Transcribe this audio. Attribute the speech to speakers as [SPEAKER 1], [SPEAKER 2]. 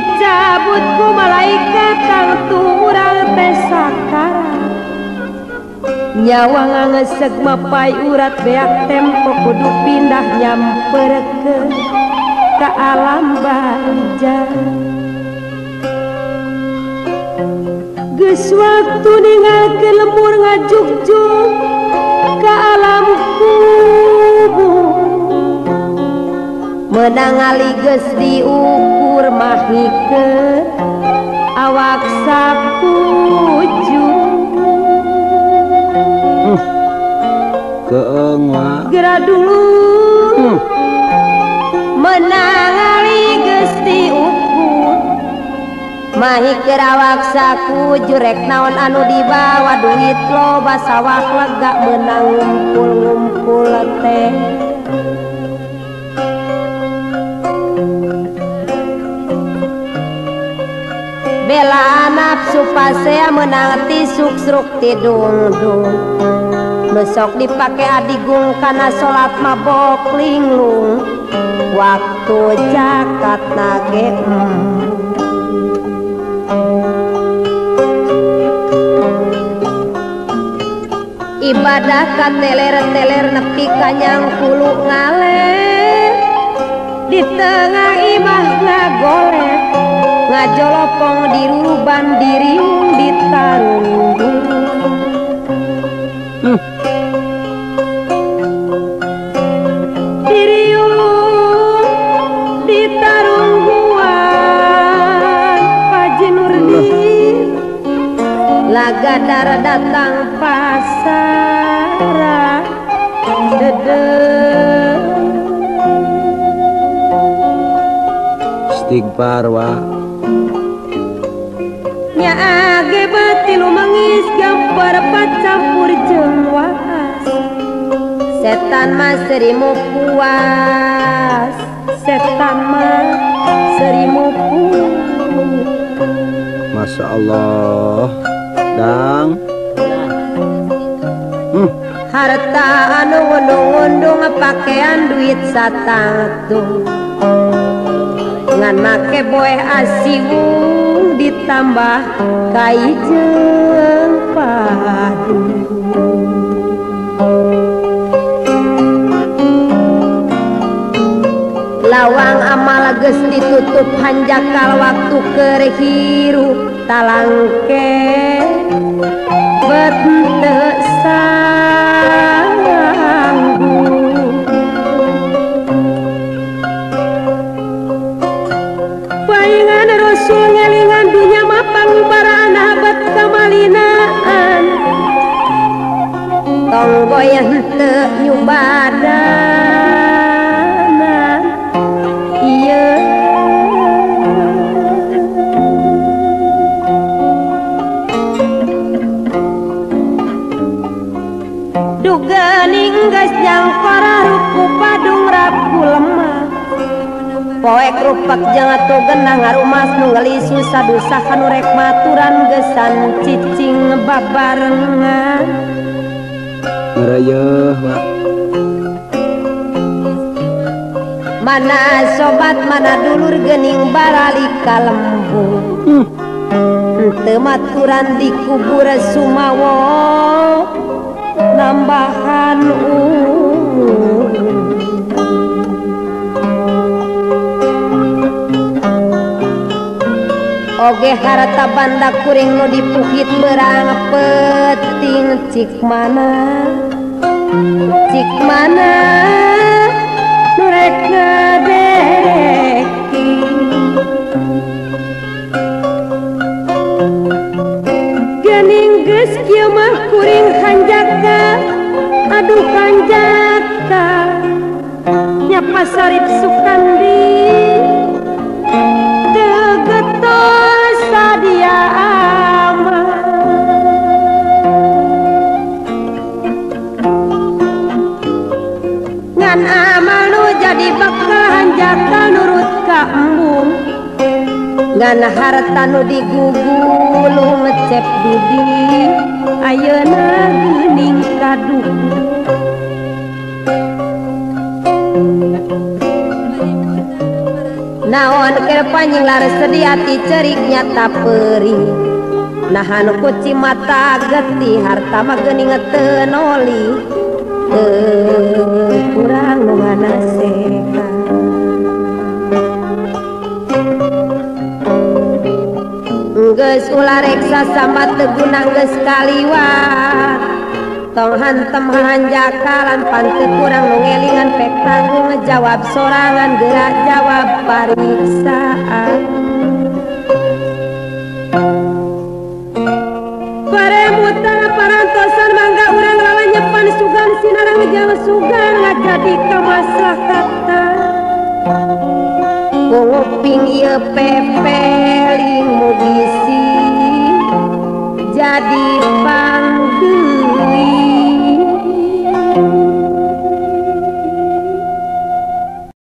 [SPEAKER 1] Dicabut ku malaikat tangtu urang teh sakarat. Nyawa ngangeseg mapai urat beak tempo kudu pindah nyamperkeun ka alam barzah. Geus waktu ninggalkeun lembur ngajugjug ka alam kubur. Meunang ali geus diukur mahikeun awak sakujur.
[SPEAKER 2] Keeng wa
[SPEAKER 1] geura dulu. Meunang ali geus diukur mahikeun awak sakujur. Rek naon anu dibawa duit loba sawah lega meunang ngumpul-ngumpul teh. Bela nafsu pasea meunang tisuk sruk tidungdung. Besok dipake adigung kana salat mabok linglung. Waktu zakat nage ibadah kateler-teler nepi kanyang kulu ngaler. Di tengah imah ngagolek ngajolopong diruban diriung ditarunggung. Diriung ditarungguan Pak Nurdin lagadar datang pasara dede.
[SPEAKER 2] Istighfar wa
[SPEAKER 1] nya age batilu mangis gambar campur jeung waas. Setan mah serimu puas, setan mah serimu puas.
[SPEAKER 2] Masya Allah dang.
[SPEAKER 1] Harta anu ngundung-ngundung pakaian duit satangtung. Ngan make boeh asiwung ditambah kai jeung padu. Lawang amal geus ditutup hanjakal waktu keur hirup talangke bet teu sanggup. Paingan Rasul ngelingan dunya mah pangubaraan habat kamalinaan. Tong goyah teu nyubadanan ieu. Duga ninggas jangkara ruku padung rapu lemah. Poek rupak jeung atuh genah ngarumas nu ngeli susah dusa kanu rek maturan gesan cicing babarengan.
[SPEAKER 2] Ngarayeuh wa.
[SPEAKER 1] Mana sobat mana dulur geuning baralik ka lembur. Henteu maturan dikubur sumawo nambahan umur. Oge harta banda kuring nu dipuhit berang peting cik mana nu rek ngadereki. Geuning geus kieu mah kuring hanjaka aduh hanjaka nya pasarip Sukandi teu getol sadia amat. Ngan amal nu jadi bekal hanjaka nurut ka embung. Ngan harta nu digugulung ngecep dudi ayeuna geuning kaduku. Naon keur panjing lares sedih ati cerik nyata perih. Nahan kuci mata getih harta mah geuning teu noli. Teu kurang nu nganasehat. Geus ulah reksa sambat teu guna geus kaliwat. Tong hantem hanjakalan pan teu kurang nu ngelingan pek tanggung jawab sorangan geura jawab pariksaan. Paremutan parantosan mangga urang lalanyepan sugan sinarang jang sugan ngajadi kamaslahatan. Nguping ieu pepeling mugi sih jadi panggeus.